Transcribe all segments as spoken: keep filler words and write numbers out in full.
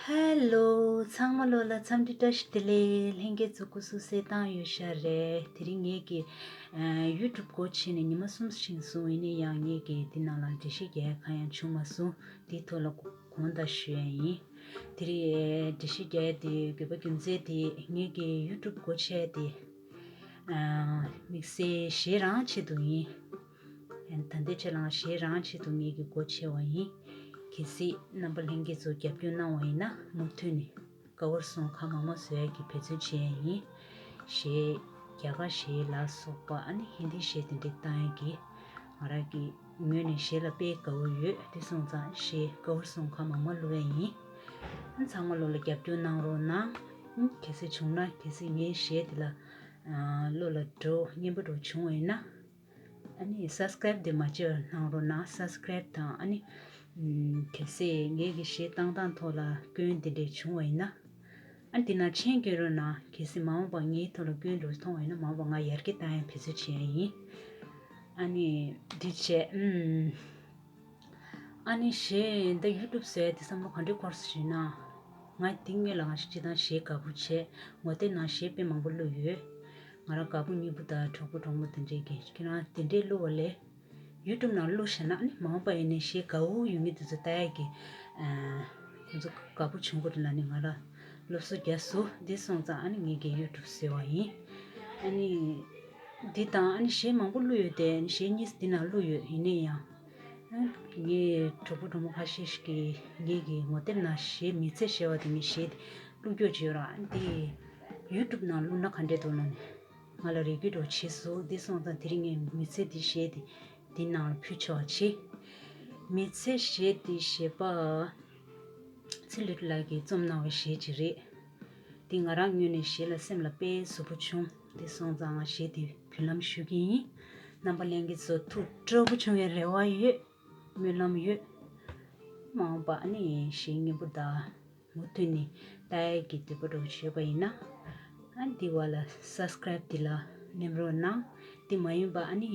ཧེ་ལོ། ཚང་མ་ལོ་ལ་འཚམས་འདྲི་བཀྲ་ཤིས་བདེ་ལེགས། ལྷན་རྒྱས་ཚོ་སྐུ་གཟུགས་གསལ་ཐང་ཡོད་ཤག་རེད། དེ་རིང་ངེད་ཀྱི་ཨ་ཡུ་ཊུབ་སྒོ་ཕྱེ་ནས་ཉི་མ་གསུམ་ཕྱིན་སོང་། ཡིན་ན་ཡང་ངེད་ཀྱིས་འདི་ནང་ལ་འགྲེལ་བཤད་རྒྱག་ཡ་གང་ཡང་བྱུང་མ་སོང་། དེའི་ཐོག་ལ་དགོངས་དག་ཞུ་ཡ་ཡིན། དེ་རིང་འགྲེལ་བཤད་རྒྱག་ཡ་དེ་དགོས་པ་རྒྱུ་མཚན་དེ་ངེད་ཀྱི་ཡུ་ཊུབ་སྒོ་ཕྱེ་ཡ་དེ་ཨ་དམིགས་བསལ་གཞས་རང་ཆེད་དུ་ཡིན། ད་ལྟའི་ཆ་ལ་གཞས་རང་ཆེད་དུ་ངེད་ཀྱིས་སྒོ་ཕྱེ་བ་ཡིན། གལ་སྲིད་རྣམ་པ་ལྷན་རྒྱས་ཚོ་རྒྱབ་སྐྱོར་གནང་བ་ཡིན་ན་མུ་མཐུད་ནས་དཀའ་བར་སོང་ཁ་མང་མང་བཟོ་ཡ་གི་འབད་བརྩོན་བྱེད་ཡ་ཡིན། གཞས་རྒྱ་གར་གཞས་ལ་སོགས་པ་ཨ་ནི་ཧིན་དི་གཞས་དེ་འདྲ་བཏང་ཡ་གི་ང་རང་གི་ངོས་ནས་གཞས་ལ་དཔེ་དགའ་བོ་ཡོད། དེ་སོང་ཙང་གཞས་དཀའ་བར་སོང་ཁ་མང་མང་བླུག་ཡ་ཡིན། ཨ་ཚང་མ་ལོ་ལ་རྒྱབ་སྐྱོར་གནང་རོགས་གནང་། གལ་སྲིད་བྱུང་ན་གལ་སྲིད་ངའི་གཞས་དེ་ལ་བློ་ལ་འགྲོ་སྙན་པོ་འགྲོ་བྱུང་བ་ཡིན་ན། ཨ་ནི་སབ་སི་ཀ་རེབ་དེ་མ་བརྗེད་པར་གནང་རོགས་གནང་། སབ་སི་ཀ་རེབ་དང་ཨ་ནི་ཨམ་གལ་སྲིད་ངེད་ཀྱི་གཞས་བཏང་སྟངས་ཐོག་ལ་སྐྱོན་དེ་འདྲས་བྱུང་བ་ཡིན་ན། ཨ་ནི་དེ་ནང་མཆན་སྐྱོན་རོགས་གནང་། གལ་སྲིད་མ་འོངས་པ་ངའི་ཐོག་ལ་སྐྱོན་འགྲོ་མཐོང་བ་ཡིན་ན་མ་འོངས་པ་ང་ཡར་རྒྱས་བཏང་ཡ་འབད་བརྩོན་བྱེད་ཡ་ཡིན། ཨ་ནི་འདི་བྱས་ཨམ། ཨ་ནི་གཞས་འདི་ཡུ་ཊུབ་ཟེར་དེ་བསམ་བློ་ག་འདྲས་འཁོར་སོང་ཞུས་ན། ང་འདི་སྔོན་ལ་ང་ཞིག་སྤྱིར་བཏང་གཞས་དགའ་པོ་བྱས། ངོ་དེབ་ནང་གཞས་དཔེ་མང་པོ་བླུགས་ཡོད། ང་རང་དགའ་པོ་སྙིང་པོ་དང་གྲོགས་པོ་གྲོགས་མོ་དེ་འདྲས་ཀྱིས་ཁྱེད་རང་དེ་འདྲས་བླུགས་པ་ལས། ཡུ་ཊུབ་ནང་བླུགས་བཞག་ན་ཨ་ནི་མ་འོངས་པ་ཡིན་ནའི་གཞས་དགའ་པོ་ཡོད་མཁན་དེ་ཚོ་ལྟ་ཡ་གི་ཨ་ཁོང་ཚོ་དགའ་པོ་བྱུང་གི་རེད་ལབ་ནས་ང་ལ་སློབ་གསོ་རྒྱག་སོང་། འདི་སོང་ཙང་ཨ་ནི་ངེད་ཀྱིས་ཡུ་ཊུབ་ཟེར་བ་ཡིན། ཨ་ནི་འདི་དང་ཨ་ནི་གཞས་མང་པོ་བླུགས་ཡོད་དེ། ཨ་ནི་གཞས་གཉིས་འདི་ནང་བླུགས་ཡོད། ཡིན་ནའི་ཡང་ངའི་གྲོགས་པོ་གྲོགས་མོ་ཁ་ཤས་ཤིག་གིས་ངེད་ཀྱི་ངོ་དེབ་ནང་གཞས་མི་ཚེ་ཞེས་པ་དེ་ངའི་གཞས་དེ་བླུགས་རྒྱུ་ཅིག་ཡོད་ར། འདི་ཡུ་ཊུབ་ནང་བླུགས་ན་ག་འདྲས་འདུག་ལབ་ནས་ང་ལ་རེ་སྐུལ་འདྲ་བོ་བྱས་སོང་། འདི་སོང་ཙང་དེ་རིང་ངས་མི་ཚེ་འདི་གཞས་དེ་འདི་ནང་ལ་ཕུལ་ཆོག་པ་བྱས། མི་ཚེ་གཞས་འདི་ཞེས་པ། ཚེ་ལུས་ལགས་ཀྱིས་རྩོམ་གནང་བའི་གཞས་ཅིག་རེད། འདི་ང་རང་ངོས་ནས་གཞས་ལ་སེམས་ལ་དཔེ་གཟུགས་པོ་བྱུང་། འདི་སོང་ཙང་ང་གཞས་འདི་འབུལ་ལམ་ཞུ་གི་ཡིན། རྣམ་པ་ལྷན་རྒྱས་ཚོ་ཐུགས་སྤྲོ་པོ་བྱུང་བའི་རེ་བ་ཡོད། སྨོན་ལམ་ཡོད། མ་འོངས་པ་ཨ་ནི་གཞས་སྙན་པོ་དང་མུ་མཐུད་ནས་ལྟ་ཡས་ཀྱི་འདོད་པ་འདྲ་བོ་ཡོད་པ་ཡིན་ན། ཨ་འདི་བ་ལ་སབ་སི་ཀ་རེབ་འདི་ལ་མནན་རོགས་གནང་། འདི་མ་ཡིན་པ་ཨ་ནི་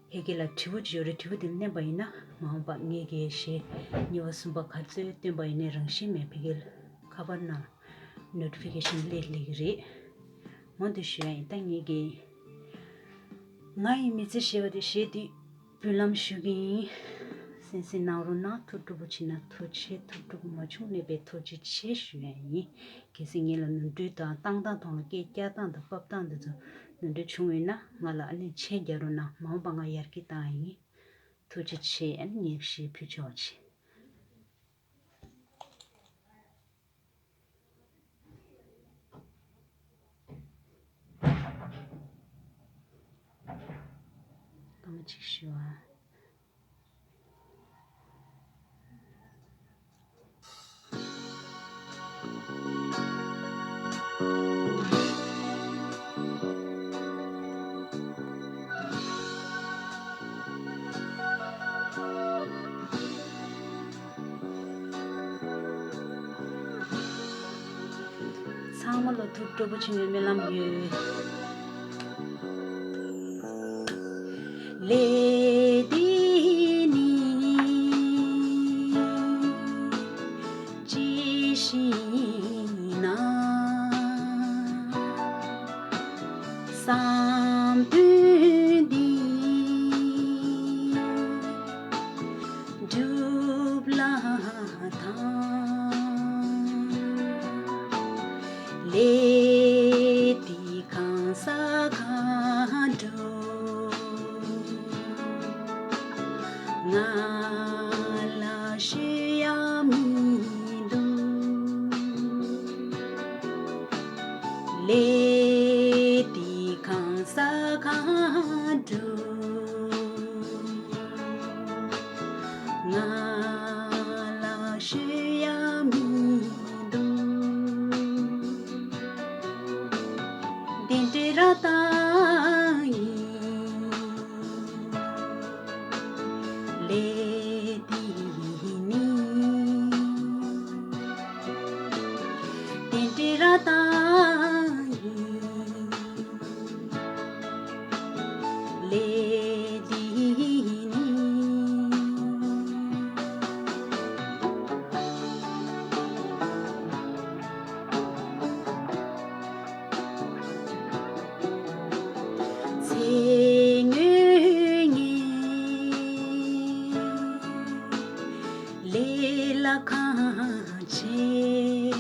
ཕ་གི་ལ་དྲི་བ་ཅིག་ཡོད་རེད། དྲི་བ་འདི་མནན་པ་ཡིན་ན་མ་འོངས་པ་ངེད་ཀྱི་གཞས་གཉིས་པ་གསུམ་པ་ག་ཚོད་བཏོན་པ་ཡིན་ནའི་རང་བཞིན་མེད་ཕ་གི་ལ་ཁ་པར་ནང་ནོ་ཊི་ཕི་ཀེ་ཤན་སླེབས་སླེབས་ཀྱི་རེད། འོ་འདི་ཞུ་ཡ་ཡིན། ད་ངེད་ཀྱི་ང་ཡི་མི་ཚེ་ཞེས་པ་དེ་གཞས་འདི་འབུལ་ལམ་ཞུ་གི་ཡིན། གསན་གཟིགས་གནང་རོགས་གནང་། ཐུགས་སྤྲོ་པོ་བྱུང་ན་ཐུགས་རྗེ་ཆེ། ཐུགས་སྤྲོ་པོ་མ་བྱུང་ན་དཔེ་ཐུགས་རྗེ་ཆེ་ཞུ་ཡ་ཡིན། གལ་སྲིད་ངེད་ལ་ནོར་འཁྲུལ་དང་བཏང་སྟངས་ཐོག་ལ་སྐད་རྒྱག་སྟངས་དང་ཕབ་སྟངས་དེ་ཚོ་ནོར་འཁྲུལ་བྱུང་ཡོད་ན་ང་ལ་ཨ་ནི་མཆན་རྒྱག་རོགས་གནང་། མ་འོངས་པ་ང་ཡར་རྒྱས་བཏང་ཡ་ཡིན། ཐུགས་རྗེ་ཆེ། ཨ་ནི་ངས་གཞས་ཕུལ་ཆོག་པ་བྱས། སྐར་མ་གཅིག་ཞུ་ཨ། ཚང་མ་ལ་ཐུགས་སྤྲོ་པོ་བྱུང་བའི་སྨོན་ལམ་ཡོད། ལས་འདི་ནི་ཇི་བཞིན་ན། བསམ་དོན་འདི་འགྲུབ་ལ་དང་། ལས་འདི་གང་ཟག་གང་འགྲུབ། ང་ལ་ཞུ་ཡ་མི་འདུག། ལས་འདི་གང་ཟག་གང་འགྲུབ། ང་ལ་ཞུ་ཡ་མི་འདུག། དེ་འདྲའི་ར་ད་ཡིན། ལས་འདི་ནི། དེ་འདྲའི་ར་ད་ཡིན། ཁང་ཆེ།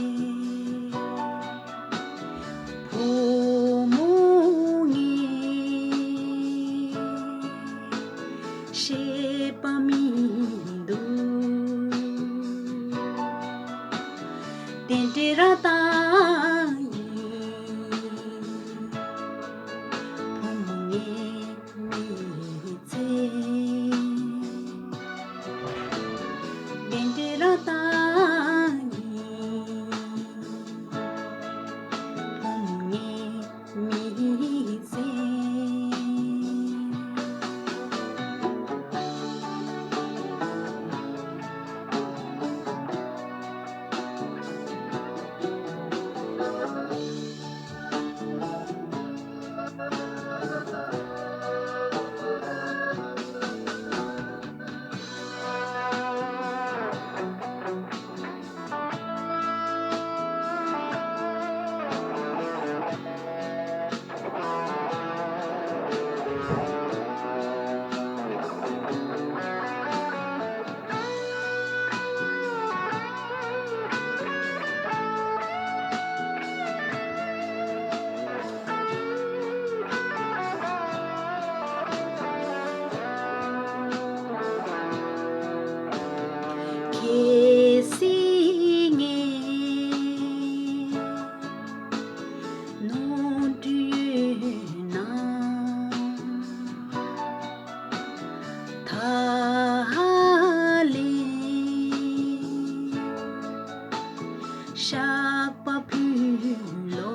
བུ་མོ་ངས་ཤེས་པ་མི་འདུག་དེ་འདྲའི་ར་ད་ཡིན། བུ་མོ་ངས་མི་ཚེ་དེ་འདྲའི་ར་ད་ཡིན། བུ་མོ་ངས་མི་ཚེ། གལ་སྲིད་ངས་ནོར་འཁྲུལ་ཡོད་ན། ད་ལན་བཤགས་པ་ཕུལ་ལོ།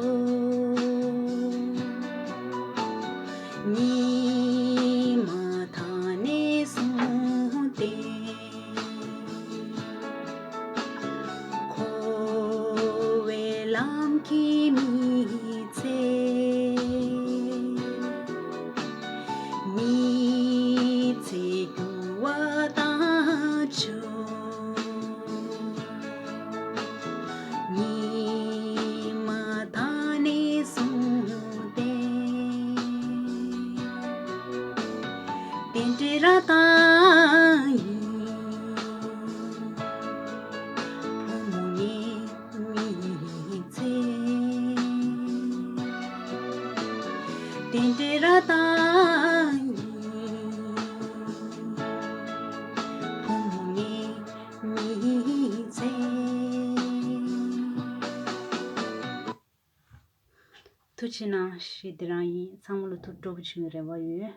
ཉི་མ་ད་ནས་བཟུང་སྟེ། འཁོར་བའི་ལམ་གྱི་མི་ཚེ། མི་ཚེ་འགྱུར་བ་དང་ཆོག་ཉི་མ་ད་ནས་བཟུང་སྟེ། དེ་འདྲའི་ར་ད་ཡིན། བུ་མོ་ངས་མི་ཚེ། དེ་འདྲའི་ར་ད་ཡིན། བུ་མོ་ངས་མི་ཚེ། ཐུགས་རྗེ་གནང་། གཞས་འདི་རང་ཡིན། ཚང་མ་ལ་ཐུགས་སྤྲོ་པོ་བྱུང་བའི་རེ་བ་ཡོད།